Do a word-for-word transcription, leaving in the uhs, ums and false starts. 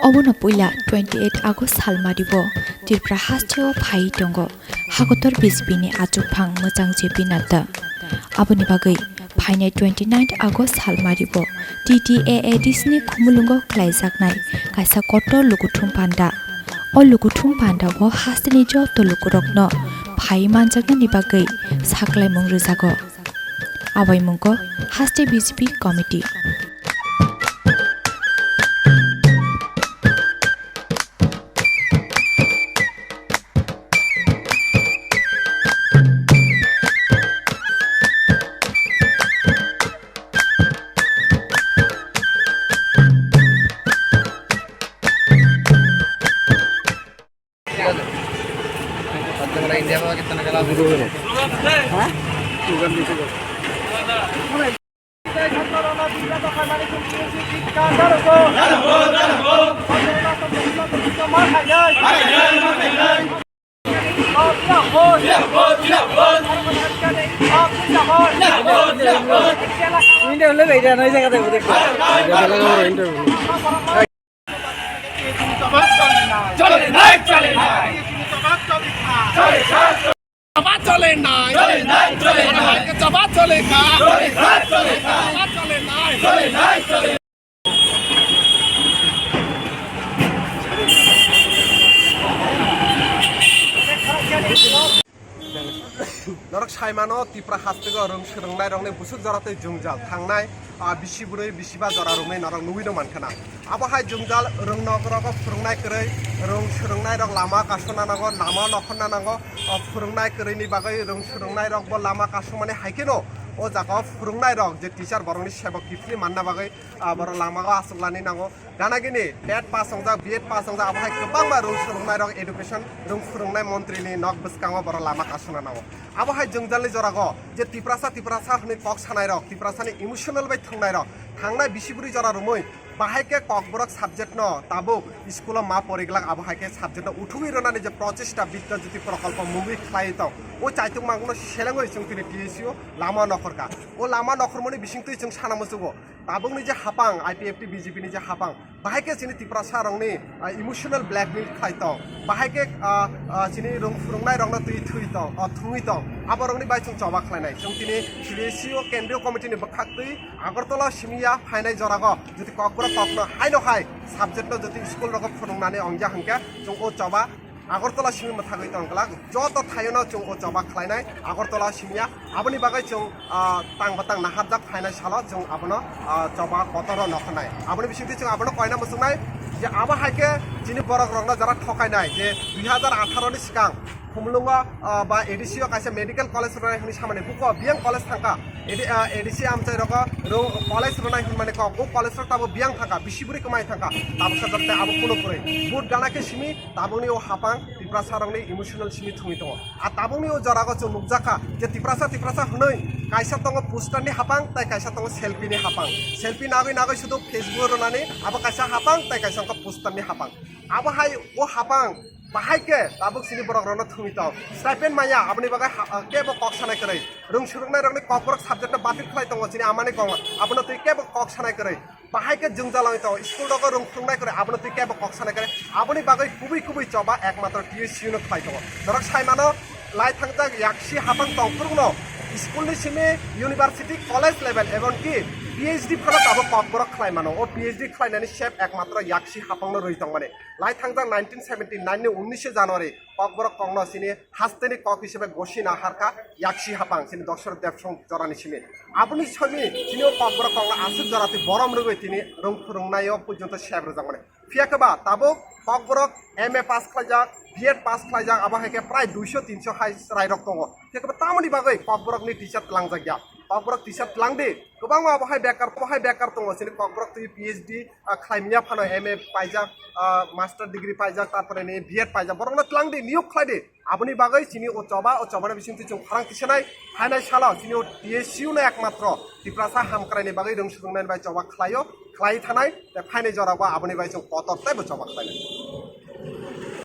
Obono puila twenty eight August salmari bo Tripura hasteo phai tongo hakotor B J P ni achukphang mwchang J P Nadda. Aboni bagwi phainai twenty nine August salmari bo T T A A D C ni khumulwngo khlaijaknai kaisa kotor lukuthum panda. O lukuthum panda o hasteni joto lukurokno phai manjaknani bagwi saklaimung rwjago. Abaimungko haste B J P committee. Interview le bai da, noi jaga de, interview. চলে নাই, চলে নাই। চলে নাই, চলে নাই। চলে নাই, চলে নাই। চলে নাই, চলে নাই। চলে নাই, চলে নাই। চলে নাই, চলে নাই। Norok saimano Tipra hasteo rwng swrwngnairokni busuk joratwi jwngjal thangnai, ah, bisi bwrwi bisi ba jora romwi norok nugwi no mankha na. Abo hai jwngjal rwng nok rogo phwrwngnai kwrwi, rwng swrwngnairok lama kasuna nango, lama nokhorna nango, ah, phwrwngnai kwrwini bagwi rwng swrwngnairokbo lama kasumani hai kheno o jaga o phwrwngnairok je teacher borokni sebok kiphilwi manna bagwi, ah, borok lama o achuklani nango. Ganagini TET pass wngjak, B Ed pass wngjak, abo hai kwbangma rwng swrwngnairok education rwng phwrwngnai montrini nok bwskango borok lama kasuna nango. Abo hai jwngjalni jorago je Tiprasa, Tiprasa hwnwi kok sanairok, Tiprasani emotional bai thwngnairok, thangnai bisi bwrwi jora romwi bahai khe Kokborok subject no tabuk school o ma poriglak, abo hai khe subject no uthugwi rwnani je prochesta Bidya Jyoti Prokolpo mungwi khlai tong, o chaitung mangno selengwi chwng tini T S U lama nokhorkha. O lama nokhormani bisingtwi chwng sana muchugo. Tabukni je hapang, I P F T B J P ni je hapang, bahai khe chini Tiprasa rokni, ah, emotional blackmail khlai tong, bahai khe, ah, ah, chini rwng phwrwngnairokno twi thwi tong, ah, thwngwi tong, aborokni bai chwng choba khlainai. Chwng tini T S U o kendriyo committee ni bwkhaktwi Agartala simi ya phainai jorago jodi Kokborok kokno haino hai subject no jodi school rogo phwrwngnani ongya hwnkhe chwng o choba Agartala simi mwthagwi tong glak, joto thaiono chwng o choba khlainai Agartala simi ya. Aboni bagwi chwng, ah, tang batang naharjak phainai salo chwng abono, ah, choba kotoro nokhanai. Aboni bisingtwi chwng abono koina muchungnai je abo hai khe chini borok rokno jara thokainai je dui hazar atharo ni swkang Khumulwngo, ah, ba A D C o kaisa medical college rwnai hwnwi samani buko biyang college thangkha. A D, ah, A D C amchai rogo rw-, college rwnai hwnmani kok, o college rok tabuk biyang thangkha, bisi bwrwi kwmai thangkha, tabuk sajak tei abo kuno kwrwi. Vote gana khe simi tabukni o hapang Tiprasa rokni emotional simi thwngwi tongo. A tabukni o jorago chwng nukjakha je Tiprasa, Tiprasa hwnwi kaisa tongo poster ni hapang tei kaisa tongo selfie ni hapang. Selfie nagwi nagwi sudu Facebook o rwnani abo kaisa hapang tei kaisa wngkha poster ni hapang. Abo hai o hapang bahai khe tabuk chini borok rokno thwngwi tong. Stipend maya aboni bagwi ha-, ah, kebo kok sanai kwrwi. Rwng swrwngnairokni Kokborok subject no batil khlai tongo chini amani kok abono twi kebo kok sanai kwrwi. Bahai khe jwngjal wngwi tongo. School rogo rwng phwrwngnai kwrwi abono twi kebo kok sanai kwrwi. Aboni bagwi kubui kubui choba ekmatro T S U no khlai tongo. Norok sai mano lai thangjak yaksi hapang tong phwrwngno school ni simi university, college level ebonki P H D phano tabuk Kokborok khlai mano. O P H D khlainani sep ekmatro yaksi hapangno rwi tongmani. Lai thangjak nineteen seventy nine ni unnishe January Kokborok kokno chini hasteni kok hisabe gosi naharkha yaksi hapang chini Dosor Debsong jorani simi. Aboni simi chini o Kokborok kokno aswk jora twi borom rwgwi tini rwng phwrwngnaio porjonto sep rwjakmani. Phiya khe ba tabuk Kokborok M A pass khlaijak, B Ed pass khlaijak, abo hai khe prai duiso tinso hai chwrairok tongo. Phiya khe ba tamoni bagwi Kokborokni teacher twlangjakya? Kokborok teacher twlangdi, kwbangma abo hai bekar, abo hai bekar tongo chini Kokborok twi P H D ah, khlaimya phano M A paijak, ah, master degree paijak, tarpore ni B Ed paijak, borokno twlangdi, niyok khlaidi. Aboni bagwi chini o choba, o chobani bisingtwi chwng pharang tisanai, phainai salo chini o T S U no ekmatro Tiprasa hamkraini bagwi rwng swrwngnaini bai choba khlaio, khlai thanai, tei phainai jorao aboni bai chwng kotor teibo choba khlainai.